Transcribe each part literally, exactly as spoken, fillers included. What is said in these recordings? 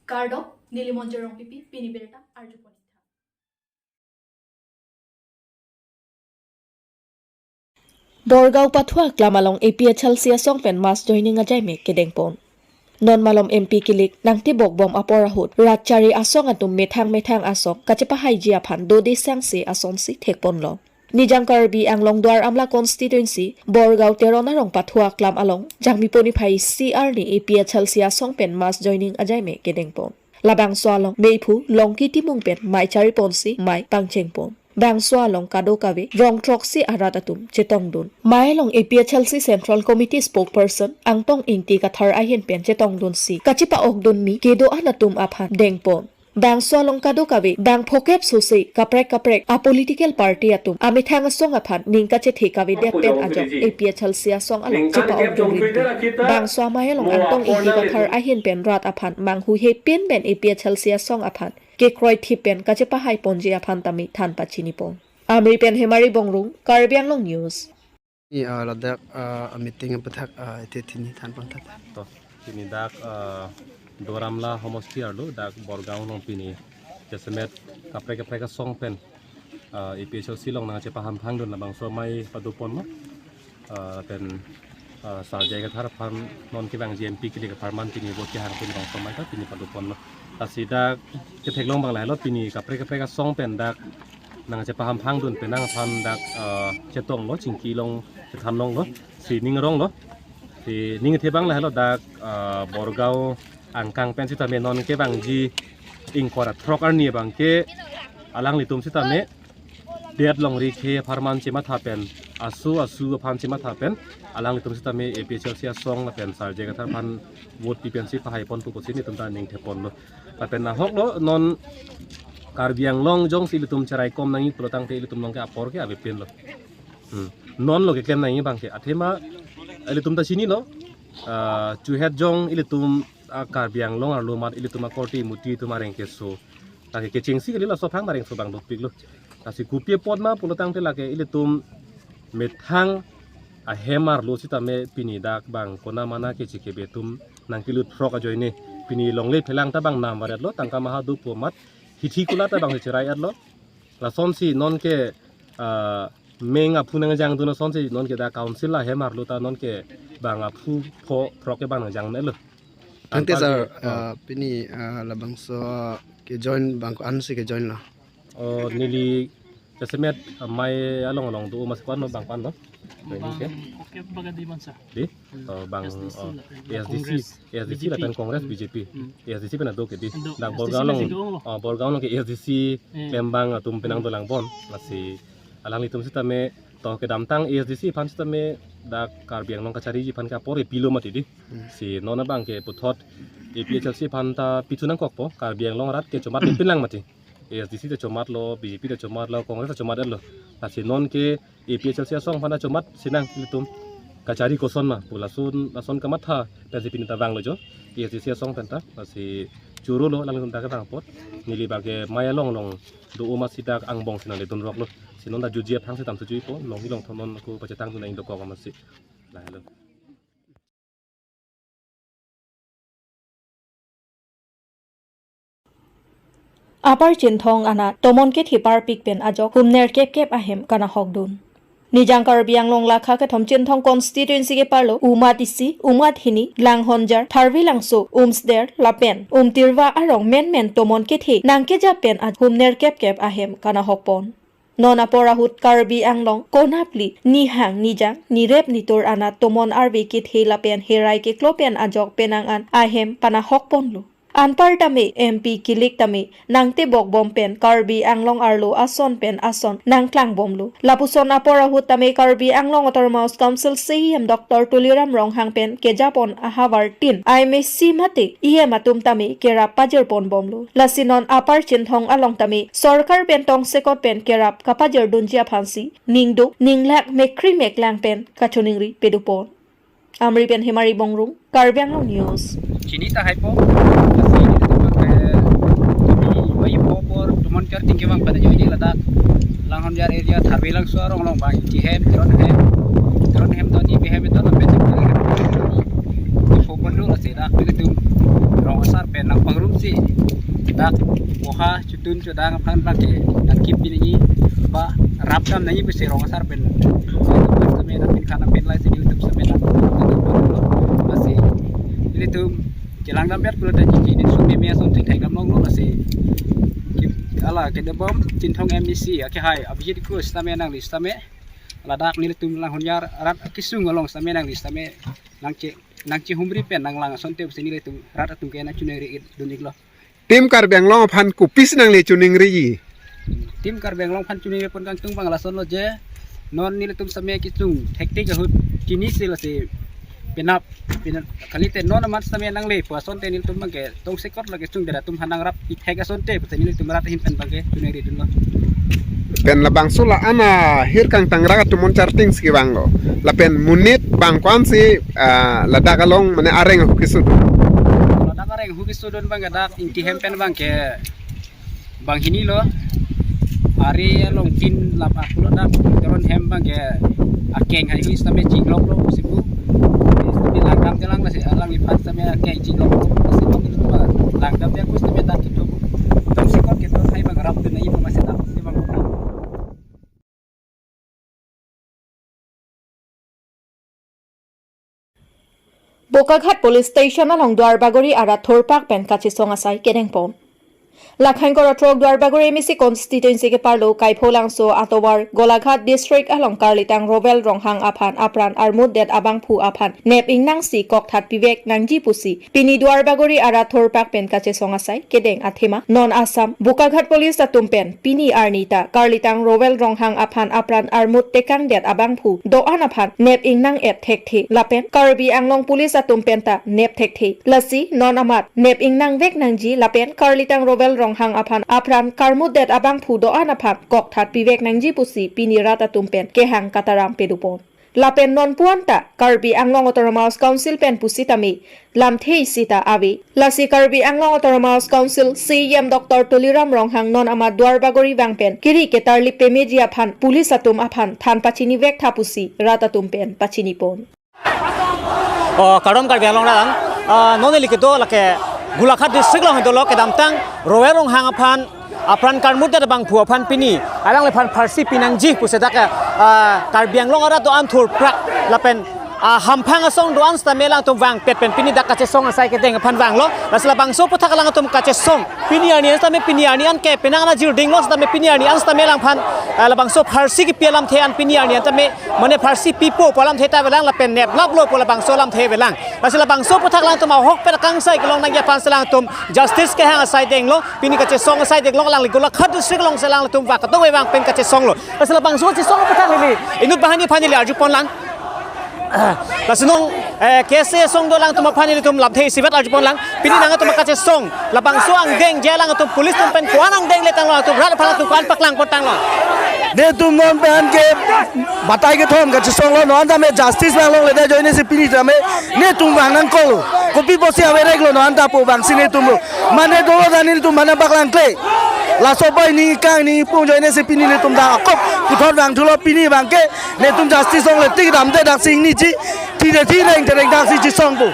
Kardom, neli Monjir Rongpipi, pini birta arjupon-ik tha. Borgaon Pathu Aklam along A P H L C asong pen mass joining ajaime kedengpon. Non malom M P kilik nangtebokbom apor ahut rat chari asong atum methang methang asong kachepahaiji aphan dode sangse asonsi thekponlo. Nijang Karbi Anglong Duar Amla constituency, Borgaon Teron arong Pathu Aklam along Jangmi poni phai isi arni A P H L C asong pen mass joining ajaime kedengpon. Labangso along meiphu Longki Timung pen mei chariponsi mei pangchengpon. Bangso along kadokave rong throksi arat atum chetongdun. Mei along A P H L C Central Committee spokesperson Angtong Ingti Kathar ahin pen chetongdunsi kachepa-okdunmi kedo-an atum aphan dengpon. Bangso along kadokave bang phokep sose kaprek kaprek a political party atum amethang asong aphan ning kachethe kavedet pen ajok A P H L C asong along chepa-okdun rinti. Bangso amei along Angtong Ingti Kathar ahin pen rat aphan manghuhepin pen A P H L C asong aphan kekroithip pen kachepahaiponji aphan tame than pachinipon. Amri pen Hemari Bongrung, Karbi Anglong News. Ni, ah, ladak, ah, meeting aputhak, ah, ite tini than pon tha. To, pini dak, ah, Duar Amla homosti arlo dak Borgaon along pini jasemet kaprek kaprek asong pen, ah, A P H L C along nangchepahamphangdun labangso amei padoponlo. Ah, pen, ah, Sar J I Kathar aphan non kevangji M P kilik apharman pini vote kehang pini labangso amei ta pini padoponlo. Lasi dak ketheklong abang lahelo pini kaprek kaprek asong pen dak nangchepahamphangdun penang aphan dak, eh, chetonglo, chingki long chethan longlo, si ning ronglo. Si ning the abang lahelo dak, eh, Borgaon angkang pen sitame non kevangji ingkoi ra throk arni abangke alanglitum sitame det longri khe apharman chematha pen, asu asu aphan chematha pen alanglitum sitame A P H L C asong lapen Sar J I Kathar aphan vote pi pensi pahaiponpo pusi netum ta ning theponlo. Lapen ahoklo non Karbi Anglong jongsi ilitum cheraikom nangji pulo tangte ilitum along ke apor ke avepinlo. Hmm. Non lo keklem nangji abangke. Athema ilitum ta chinilo. Ah, chuhet jong ilitum, ah, Karbi Anglong arlo amat ilitum akorte imuti atum areng keso. Lake kechengsi kali laso aphan areng so abang dopiklo. Lasi kopi apot ma pulo tangte lake ilitum methang ahem arlo sitame pini dak bang kona mana kechi kebe atum nangkelut throk ajoine pini longle phelang ta bang nam varetlo, tangka maha do pu amat hithi kula ta bang cherai-etlo. Lasonsi nonke, ah, meng aphu nangjangdun asonsi nonke dak council ahem arlo ta nonke bang aphu pho throk ke bang nangjang-etlo. Tangte anpar sir, ke, ah, ah, pini, ah, labangso ke-join bang ko-ansi ke-join lo? Oh, neli jasemet, ah, mei along along do mas ko-an lo bang ko-an lo. Bang, okay, bang di man sa. Di? Hmm. Oh, bang, S D C oh, lah, S D C, Congress, S D C B J P. Lapen Congress, hmm, B J P. Hmm. S D C pen ado ke di. Ado, dak S D C Borgaon along, pen ado lo. Oh, Borgaon along ke S D C, eh, klembang atum penang dolang bon. Lasi alanglitum sitame to kedamtang S D C aphan sitame dak Karbi Anglong kachariji aphan ke apor epilo mati di. Hmm. Si non abangke puthot A P H L C aphan ta pithu nangkokpo, Karbi Anglong arat ke chomat pinlang mati. A S D C ta chomatlo, B J P ta chomatlo, Congress ta chomat-etlo. Lasi nonke A P H L C asong aphan ta chomat sinang ilitum. Kachari koson ma pu lason, lason kamatha pensi pini ta vanglo jo. A S D C asong pen ta, lasi chorolo alanglitum ta kevang apot. Neli abangke mei along along do-o masi dak angbong si nangledun roklo. Si non ta jutji aphan si tam sujuipo, longhi longthom non ako pachetangdun nangji dokok amatsi. Lahelo. Upper Chinthong anat tomon kethe parpik pen ajok humner kep kep ahem kanahokdun. Nijang Karbi Anglong lakha kethom Chinthong constituency keparlo Umat isi, Umat hini, Langhonjar, Tharvelangso, Umsder, lapen Umtirva arong menmen tomon kethe nangkejap pen ajok humner kep kep ahem kanahokpon. Non apor ahut Karbi Anglong konapli nihang nijang nirep nitur anat tomon arve kethe lapen herai keklo pen ajok penang an ahem panahokponlo. Anparta me M P kilik tame nangtebokbom pen Karbi Anglong arlo ason pen ason nangklangbomlo. Lapuson apor ahut tame Karbi Anglong Autonomous Council C E M Doctor Tuliram Ronghang pen kejapon ahavar tin I M A C mate E M atum tame kerap pajirponbomlo. Lasi non Upper Chinthong along tame sorkar pen tongsekot pen kerap kapajirdunji aphansi ningduk ninglak mekri meklang pen kachoningri pedupon. Amri pen Hemari Bongrung, Karbi Anglong News. Chini ta haipo. Lasi ini tu ke, ini bayi popor, tomon kerting kevang pada jadi ladak. Langhonjar area Tharvelangso arong along bang, Ingti hem, Teron hem, Teron hem doni, Ingti hem doni, Pencik hem. Popor dulu lasi dak, begitu. Rong asar pen nang pangrum si. Tun chodang aphan bangke nangkip pini ba rap dam nangji pusi rong asar pen. Same nangpin khana pen laisi nelitum same nang. Lasi nelitum chelang dam bet pulo ta jiji ni sumi me ason thek thek dam longlo lasi. Ala kedobom Chinthong M D C akehai Abhijit Kro same nangli same. Ladak nelitum Langhunyar rat akesung along same nangli same nangche nangchehumri pen nanglang asonte pusi nelitum rat atum ke nangchuningri dun-iklo. Team Karbi Anglong aphan kopisi nangli chuningri? Team Karbi Anglong aphan chuningri pon kangtung bang lasonlo je non nelitum same kechung thektik ahut chinisi lasi penap penap kalite non amat same nangle pu asonte nelitum bangke tongsekot lake chungdera atum aphan nangrap ithek asonte pusi nelitum rat ahin pen bangke chuningri dunlo. Pen labangso la-an ahir kangtang rak atum mon charting si vanglo. Lapen monit bang ko-ansi, ah, ladak along mane areng ahu kesudun? Ladak areng ahu kesudun bangke dak Ingti hem pen bangke banghini lo. Ari along tin lap akulo dak Teron hem bangke akeng hai hui sitame chinglok lo pusi pu. Sitame langdam telang lasi alangliphan sitame akeng chinglok lo. Sitame langdam dia ku sitame dak kedo. Tongsekot kedo hai bang rap tu nai pu masi dak si bang. Bokaghat Police Station along Duarbagori arat thurpak pen kachesong asai kedengpon. Lakhang Ingkoi ra throk Duarbagori M A C constituency keparlo Kaipholangso atovar Golaghat district along karlitang Rowel Ronghang aphan apran armutdet abangphu aphan nep ingnangsi kokthat pivek nangji pusi pini Duarbagori arat thurpak pen kachesong asai kedeng athema non Assam Bokaghat Police atum pen pini arni ta karlitang Rowel Ronghang aphan apran armut tekangdet abangphu do-an aphan nep ingnang-et thekthe lapen Karbi Anglong Police atum pen ta nep thekthe. Lasi non amat nep ingnang vek nangji lapen karlitang Rowel Ronghang aphan apran karmutdet abangphu do-an aphan kokthat pivek nangji pusi pini rat atum pen kehang kataram pedupon. Lapen non puan ta Karbi Anglong Autonomous Council pen pusitame lamthe isi ta ave. Lasi Karbi Anglong Autonomous Council C E M Doctor Tuliram Ronghang non amat Duarbagori vang pen kiri ketarlip pemeji aphan police atum aphan than pachini vek tha pusi rat atum pen pachinipon. Oh, kardom Karbi Anglong arat. Ah, non neli kedo lake Golaghat district along dolo kedamtang Rowel Ronghang aphan apran karmutdet abangphu aphan pini alangliphan pharsi pinangji pusi dak, ah, Karbi Anglong arat do-an thurprak lapen, ah, hamphang asong do-an sitame alangtum vangpet pen pini dak kachesong asai kedeng aphan vanglo. Lasi labangso aputhak alangtum kachesong pini arni an sitame pini arni an ke penang ana jirding lo sitame pini arni an sitame alangphan, ah, labangso pharsi kepi alamthe an pini arni an tame mane pharsi pipo pu alamthe ta avelang lapen neplaplo pu labangso alamthe avelang. Lasi labangso aputhak alangtum ahokpet akangsai kelong nangji aphansi alangtum justice kehang asai denglo, pini kachesong asai denglo, alangli Golaghat district alongsi alangtum vak kadokave vang pen kachesonglo. Lasi labangso kachesong aputhak neli inut banghini aphan neli arjupon lang. Lasi non, eh, K S A asong do alangtum aphan nelitum lamthe isivet arjupon lang. Pini nangtum kachesong labangso angdeng je alangtum police atum pen ko-an angdeng letanglo, atum rat aphan atum ko-an paklangpon tanglo? Netum non pen ke batai kethom kachesonglo, non tame justice vang longledet ajoine si pini tame netum vang nangkoklo. Kopi pusi avereklo non ta pu vangsi netum lo. Mane dolo ta netum mane paklangkle. Laso bai ning kang ning pung ajoine si pini netum ta akop puthot vangthulo, pini bangke netum justice longle tik damde daksi ingniji. Thide thi reng tereng daksi chesong pu.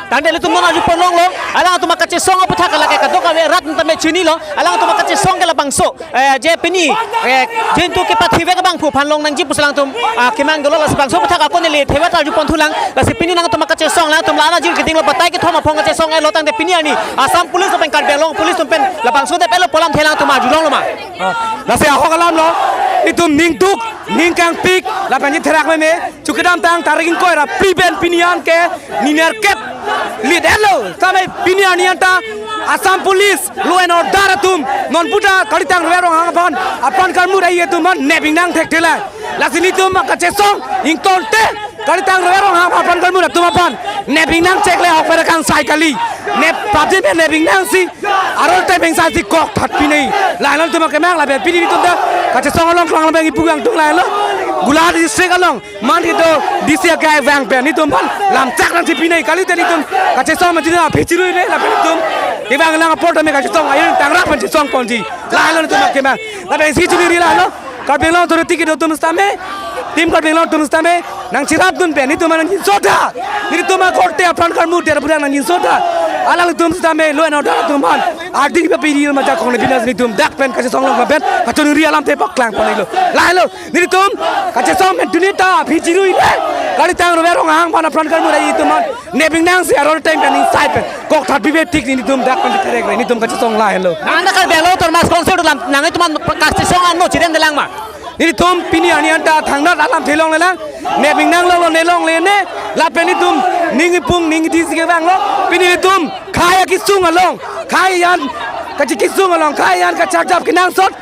Tangte ilitum non arjupon longlo, alangtum akachesong aputhak lake kadokave rat tame chinilo, alangtum akachesong ke labangso, eh, je pini, eh, jintu kepathivek abangphu aphan long nangji pusi alangtum, ah, kemang dolo, lasi bangso aputhak ako neli thevet arjupon thulang. Lasi pini nangtum akachesong alangtum la-an ajir kedinglo, batai kethom aphong kachesong-etlo, tangte pini arni Assam Police lapen Karbi Anglong Police atum pen labangso dep-etlo pu alamthe alangtum arjulonglo ma? Ah, lasi ahok alamlo, itum ningduk, ning kangpik, lapen ningtherak meme, chu kedamtang tarik ingkoi ra phli pen pini an ke ninerkep lit-etlo. Tame pini arni an ta Assam Police law and order atum non puta karlitang Rowel Ronghang aphan apran karmut ai atum aphan nep ingnang thekthelang. Lasi nelitum kachesong ingtonte karlitang Rowel Ronghang apran karmut atum aphan nep ingnang chekle ahokpet akangsai kali. Nep pajin pen nep ingnangsi arol te bengsa si kokthat pinei. Lahai alangtum akemang lapen pini nelitum ta kachesong along klang lapen ipu kangtung lahai lo. Golaghat district along man kedo D C akai vang pen nelitum aphan lamchak nangsi pinei, kalite nelitum kachesong manjina aphi chirui re lapen nelitum kevang lang apor tame kachesong ayun tangrak pen chesong ponji. Lahai lo nelitum akemang. Lapen isi chirui ri lahai lo. Karbi Anglong authority kedo atum sitame, Team Karbi Anglong atum sitame nangcherapdun pen nelitum nangjinsotha. Nelitum akorte apran karmutdet aphuthak nangjinsotha. Alanglitum sitame law and order atum aphan arding papi ril majak khong le binas nelitum dak pen kachesong along pen kachoningri alamthe paklang pon-iklo. Lahelo nelitum kachesong pen dunita aphi chirui le kali tang Rove Ronghang aphan apran karmut atum aphan nepingnang si aror time pen ingsai pen kok that bibe tik nelitum dak pen terek re nelitum kachesong lahelo. Nang dak Karbi Anglong Autonomous Council atum nangtum aphan kachesong anlo chirem delang ma? Nelitum pini arni anta thangnat alamthe longlelang, nepingnang longlo, ne longle ne, lapen nelitum ning ipung ning iti si kevanglo, pini nelitum khei akesung along, khei an kachekesung along, khei an kacharjap kenangsot,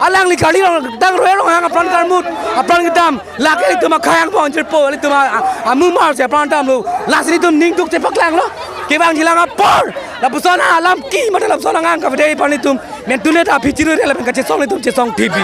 alangli kali along dang Rove Ronghang apran karmut, apran kedam, lake nelitum akhei angbong jirpo, nelitum a, a, amumar si apran damlo, lasi nelitum ning duk chepaklanglo, kevangjilang apor, lapuson alam ki, mate lapuson angang kavede aphan nelitum, men tune ta aphi chirui re lapen kachesong nelitum chesong T V.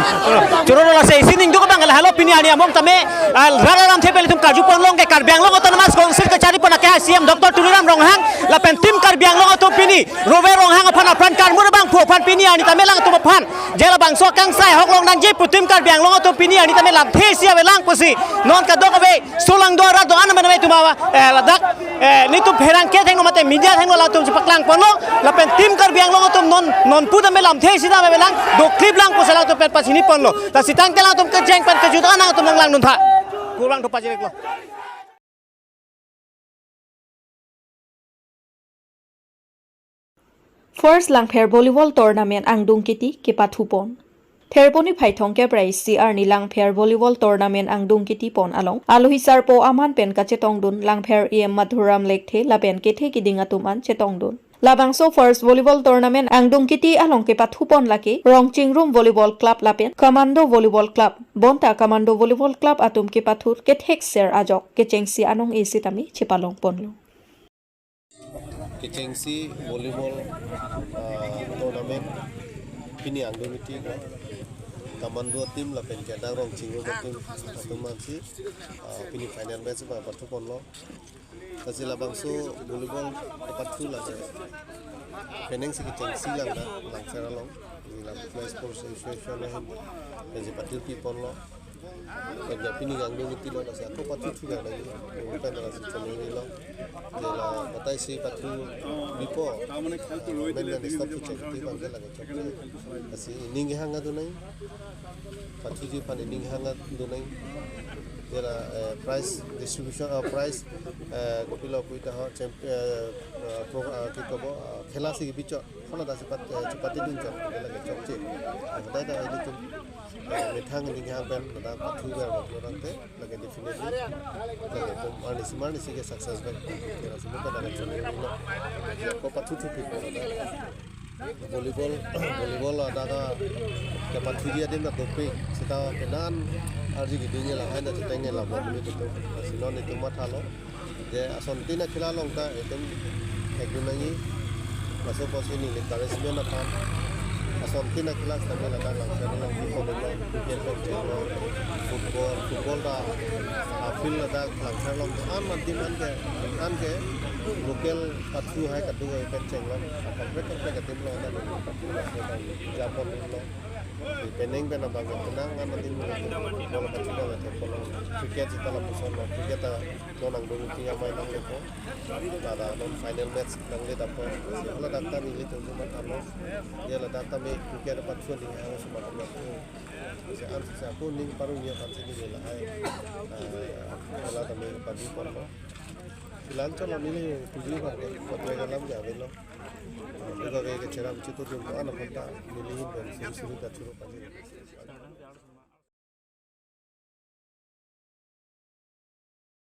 Choro lasi isi ning duk abang lahelo pini arni among tame, ah, rara ram thepe nelitum karju pon long ke Karbi Anglong Autonomous Council kachari pon ake C M Doctor Tuliram Ronghang, lapen Team Karbi Anglong atum pini, Rove Ronghang aphan apran karmur abangphu aphan pini arni tame alangtum aphan je labangso akangsai ahok long nangji pu Team Karbi Anglong atum pini arni tame lamthe si avelang pusi non kadokave solangdo arat do-an amen atum ava, eh, ladak, eh, nelitum pherangke athengno mate media athengno latum chepaklang ponlo, lapen Team Karbi Anglong atum non, non pu tame lamthe si tame avelang, doklip lang pusi latum pen pachini ponlo. Lasi tangte latum kejeng pen kejut anang atum nanglang duntha. Kurang do pajirek lo. First Langpher Volleyball Tournament angdeng kiti kepathu pon. Therponi phaithong keprai C R ni Langpher Volleyball Tournament angdeng kiti pon along alohi sarpo aman pen kachetongdun Langpher E M Madhuram Lekthe lapen kethe kiding atum an chetongdun. Labangso First Volleyball Tournament angdeng kiti along kepathu pon lake Rongchingrum Volleyball Club lapen Commando Volleyball Club. Bonta Commando Volleyball Club atum kepathu kethek ser ajok kechengsi anong-e sitame chepalong ponlo. Kechengsi volleyball, ah, tournament pini angdeng kiti ko Commando team lapen ke adang Rongchingrum team atum ansi, ah, pini final match ba pathu ponlo. Lasi labangso volleyball kepathu lake penang si kechengsi lang da Langpher along. Di Langpher Sports Association ahin pensi pathu pi ponlo. Pen ja pini angdeng kiti lo, lasi ako pathu thu ga lagi. Bukan lasi choningri lo. Jela batai si pathu bipo. Men men stop thu chek ti bang lagi chok. Lasi ining hang adu nai. Pathuji aphan ining hang adu nai. Jela, eh, prize distribution, eh, prize, eh, kopilo kuita ho, champ-, eh, eh, pro-, eh, kikobo, eh, khela si bichot. Hala dak chepat, eh, chepatedun chot, lake chokche. Hadak ta ilitum, eh, methang ining hang pen, dak pathu ver lo tangte, lake definitely, lake pom arnisi marnisi ke success bek. Kira semua pada lake choningri lo. Ako pathu thu pi ko dak. Volleyball, volleyball dak ka, kepathuji adim dak dopik. Seta kenan arji kiding lahai na cheteng lahai bom itu. Lasi non itum mathalo. Je asontin akhela along ta itum thekdun nangji. Laso apotsi neli encouragement aphan. Asontin akhela sitame ladak Langpher along ki volleyball, cricket pen chenglong, football, football ta, ah, field ladak Langpher along an adim anke, anke local pathu hai kadu pen chenglong. Kaprek kaprek adim along ta neli pathu Langpher along japon lo. Di penang pen abang kenang an adim along football pathu lo, football, cricket seta lapuson lo, cricket ta non angdeng kiti amei nanglepo. Ladak non final match nangledappo. Si hala dak ta nelitum matha lo. Jela dak ta me cricket pathu aning hang sumat lo. Si an si ako ning parong ya kan si neli lahai. Ah, hala ta me padi ponlo. Filan cholo neli puji ba ke, kote alam ja avelo. Lega ke ke cheram chitu dun ko ana kota neli hin ben suri suri ta churu padi.